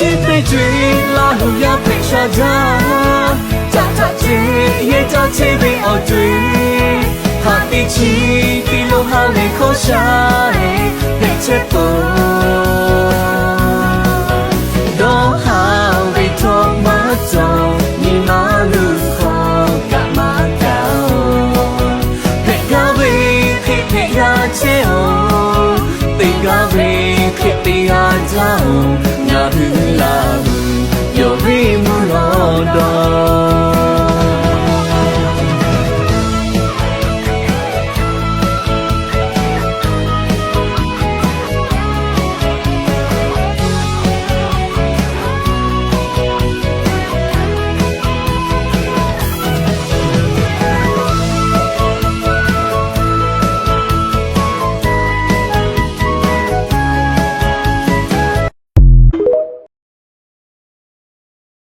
Teˇ ceuˬ Laˇ huˍ yaˇ hpehꞈ sha jaˇ, caꞈ htaꞈ ceh yehˇ caˇ chehˇ ve awˬ co-eˬ, hk'aˬ teˇ chi piˇ lo ha lehˬ hkawˇ sha leh hpehꞈ chehˇ peuˬ. Dawˇ haˍ ve htawˇ maˇ cawˬ, nyi ma luˬ hk'aw kaꞈ maˇ kaꞈ-oˬ. Hpehꞈ gaˇ ve hk'e hpehꞈ g'a chehˇ-oˬ, te gaˇ ve hk'e te g'a jaˇ-oˬ.